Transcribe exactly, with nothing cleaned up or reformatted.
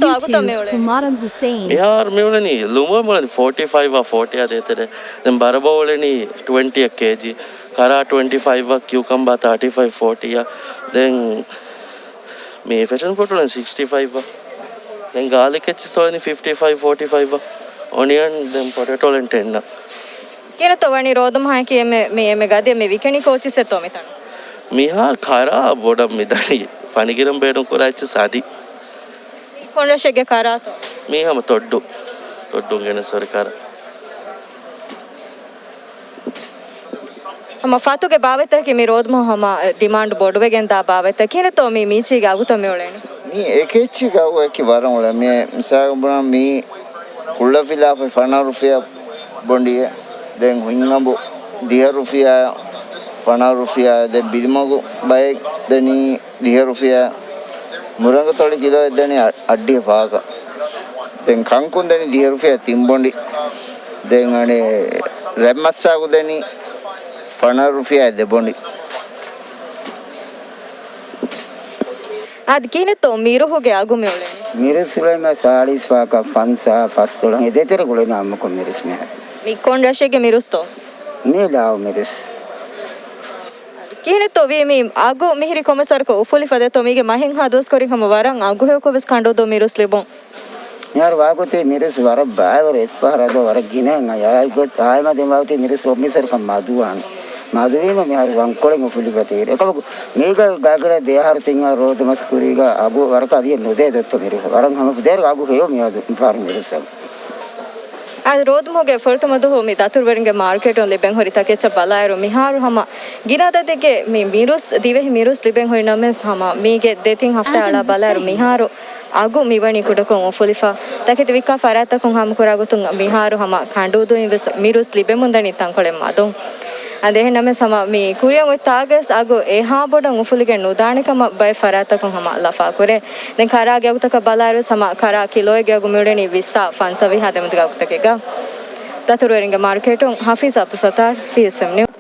ކިހިނެއްތޯ އަގުތައް މި އުޅެނީ؟ މިހާރު މިއުޅެނީ ލުމުއަށް މިއުޅެނީ ފޯޓީ ފައިވްއާ ފޯޓީއާ ދޭތެރޭ. ދެން ބަރަބޮ އުޅެނީ ޓްވެންޓީއަށް ކޭޖީ. ކަރާ ޓްވެންޓީ ފައިވްއަށް، ކިއުކަމްބާ ތާޓީ ފައިވް ފޯޓީއަށް. ދެން މި ފެށަން ފުރޫޓް އުޅެނީ ސިކްސްޓީ ފައިވްއަށް. ދެން ގާލިކް އެއްޗިސް އުޅެނީ ފިފްޓީ ފައިވް ފޯޓީ ފައިވްއަށް. އޮނިއަން ދެން ޕޮޓެޓޯ އުޅެނީ ޓެންއަށް. ކިހިނެއްތޯ ވަނީ ރޯދަމަހަކީ އެންމެ، މި އެންމެ ގަދަ މި ވިކެނީ ކޯޗިސް އެއްތޯ މިތަނުން؟ މިހާރު ކަރާ ބޮޑަށް މިދަނީ. ފަނިގިރަން ބޭނުން ކުރާ އެއްޗިސް އަދި. މީ ކޮން ރަށެއްގެ ކަރާތޯ؟ މީ ހަމަ ތޮއްޑު. ތޮއްޑުން ގެނެސް ހުރި ކަރާ. ހަމަ ފަތުގެ ބާވަތަކީ މި ރޯދަމަހު ހަމަ ޑިމާންޑް ބޮޑުވެގެން ދާ ބާވަތަކީ. ކިހިނެއްތޯ މި މީޗީގެ އަގުތައް މި އުޅެނީ؟ މީ އެކެއްޗި ގައުއަކީ ވަރަށް އުޅެ. މި މިސާލަކަށް ބުނަން މީ ކުއްޅަފިލާފަ ފަނަރަ ރުފިޔާ ބޮނޑިއެއް. ދެން ހިންއަނބު ދިހަ ރުފިޔާ، ފަނަރަ ރުފިޔާ. ދެން ބިލިމަގު ބައެއް ދެނީ ދިހަ ރުފިޔާ. މުރަނގަތޮޅި ކިލޯއެއް ދެނީ އަ-، އައްޑިހަ ފަހަކަށް. ދެން ކަންކުން ދެނީ ދިހަ ރުފިޔާ ތިން ބޮނޑި. ދެން އަނެއް ރަތްމައްސާގު ދެނީ ފަނަރަ ރުފިޔާ ދެ ބޮނޑި. އާދެ، ކިހިނެއްތޯ މިރުހުގެ އަގު މި އުޅެނީ؟ މިރުސް އުޅެނީ ސާޅީސް ފަހަކަށް ފަންސާ ފަސްދޮޅަހަށް އެ ދޭތެރޭގަ އުޅެނީ އާއްމުކޮށް މިރުސް މިހާރު. މި ކޮން ރަށެއްގެ މިރުސްތޯ؟ މި ލާވު މިރުސް. ކިހިނެއްތޯ ވީ މި އަގު މިހިރީ ކޮންމެސް ވަރަކަށް އުފުލިފަ ދެއްތޯ؟ މީގެ މަހެއްހާ ދުވަސްކޮރިން ހަމަ ވަރަށް އަގުހެޔޮކޮށް ވެސް ކަނޑުދޫ މިރުސް ލިބުން. މިހާރު ވާގޮތީ މިރުސް ވަރަށް ބައިވަރު އެއްފަހަރު އަދި ވަރަށް ގިނައިން އައި. އާއި ގޮތް އާއިމަ ދެން ވާގޮތީ މިރުސް ކޮންމެސް ވަރަކަށް މަދުވާނެ. މަދުވީމަ މިހާރު ގަންކޮޅެއް އުފުލިފަ ތިއްބެ. އެކަމަކު މީގަ ގާގަޑަ ދެ އަހަރު ތިން އަހަރު ރޯދަމަސް ކުރީގަ އަގު ވަރަކަށް އަދި ނުދޭ ދެއްތޯ މިރުހު. ވަރަށް ހަމަ ދޭރު އަގު ހެޔޮ މިއަދު މިފަހަރު މިރުސް އަގު. އަދި ރޯދަމަހުގެ ފުރަތަމަ ދުވަހު މި ދަތުރުވެރިންގެ މާރކެޓުން ލިބެން ހުރި ތަކެއްޗަށް ބަލާއިރު މިހާރު ހަމަ ގިނަ އަދަދެއްގެ މި މިރުސް، ދިވެހި މިރުސް ލިބެން ހުރި ނަމަވެސް ހަމަ މީގެ ދެތިން ހަފްތާ އަޅާ ބަލާއިރު މިހާރު އަގު މިވަނީ ކުޑަކޮށް އުފުލިފަ. ތަކެތި ވިއްކާ ފަރާތްތަކުން ހާމަކުރާ ގޮތުން މިހާރު ހަމަ ކަނޑުދޫއިން ވެސް މިރުސް ލިބެމުންދަނީ ތަންކޮޅެއް މަދުން. އަދި އެހެން ނަމަވެސް ހަމަ މި ކުރިއަށް އޮތް ތާގަވެސް އަގު އެހާ ބޮޑަށް އުފުލިގެން ނުދާނެ ކަމަށް ބައެއް ފަރާތްތަކުން ހަމަ ލަފާކުރޭ. ދެން ކަރާގެ އަގުތަކަށް ބަލާއިރުވެސް ހަމަ ކަރާ ކިލޯއެއްގެ އަގު މިއުޅެނީ ވިއްސާ ފަންސަވީހާ ދެމެދުގެ އަގުތަކެއްގަ. ދަތުރުވެރިންގެ މާރުކޭޓުން ހަފީޒް އަބްދުއްސައްތާރު، ޕީއެސްއެމް ނިއުސް.